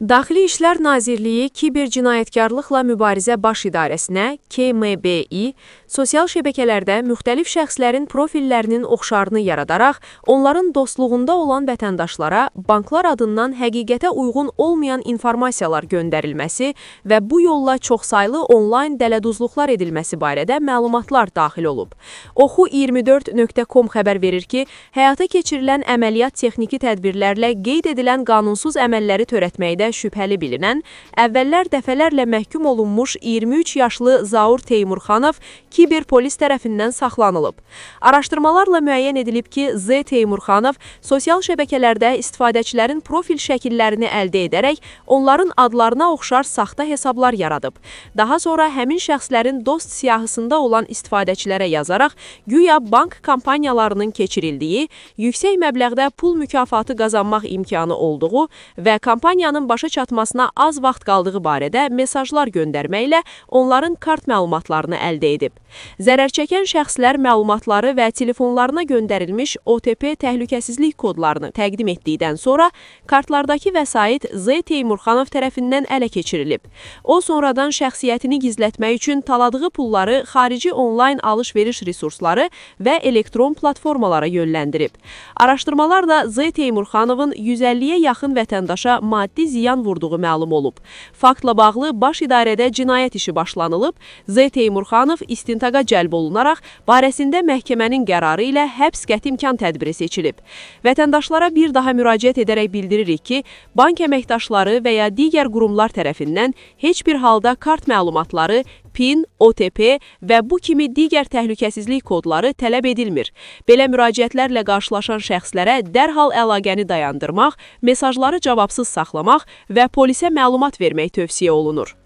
Daxili İşlər Nazirliyi Kiber Cinayətkarlıqla Mübarizə Baş İdarəsinə KMBİ sosial şəbəkələrdə müxtəlif şəxslərin profillərinin oxşarını yaradaraq onların dostluğunda olan vətəndaşlara banklar adından həqiqətə uyğun olmayan informasiyalar göndərilməsi və bu yolla çoxsaylı onlayn dələduzluqlar edilməsi barədə məlumatlar daxil olub. Oxu24.com xəbər verir ki, həyata keçirilən əməliyyat texniki tədbirlərlə qeyd edilən qanunsuz əməlləri törətməkdə şübhəli bilinən, əvvəllər dəfələrlə məhkum olunmuş 23 yaşlı Zaur Teymurxanov kiber polis tərəfindən saxlanılıb. Araşdırmalarla müəyyən edilib ki, Z Teymurxanov sosial şəbəkələrdə istifadəçilərin profil şəkillərini əldə edərək onların adlarına oxşar saxta hesablar yaradıb. Daha sonra həmin şəxslərin dost siyahısında olan istifadəçilərə yazaraq güya bank kampaniyalarının keçirildiyi, yüksək məbləğdə pul mükafatı qazanmaq imkanı olduğu və kampaniyanın başa çatmasına az vaxt qaldığı barədə mesajlar göndərməklə onların kart məlumatlarını əldə edib. Zərər çəkən şəxslər məlumatları və telefonlarına göndərilmiş OTP təhlükəsizlik kodlarını təqdim etdikdən sonra kartlardakı vəsait Z Teymurxanov tərəfindən ələ keçirilib. O sonradan şəxsiyyətini gizlətmək üçün taladığı pulları xarici onlayn alış-veriş resursları və elektron platformalara yönləndirib. Araşdırmalarla Z Teymurxanovun 150-yə yaxın vətəndaşa maddi ziyan vurduğu məlum olub. Faktla bağlı Baş İdarədə cinayət işi başlanılıb, Z Teymurxanov istintaqa cəlb olunaraq barəsində məhkəmənin qərarı ilə həbs qəti imkan tədbiri seçilib. Vətəndaşlara bir daha müraciət edərək bildiririk ki, bank əməkdaşları və ya digər qurumlar tərəfindən heç bir halda kart məlumatları, PIN, OTP və bu kimi digər təhlükəsizlik kodları tələb edilmir. Belə müraciətlərlə qarşılaşan şəxslərə dərhal əlaqəni dayandırmaq, mesajları cavabsız saxlamaq və polisə məlumat vermək tövsiyə olunur.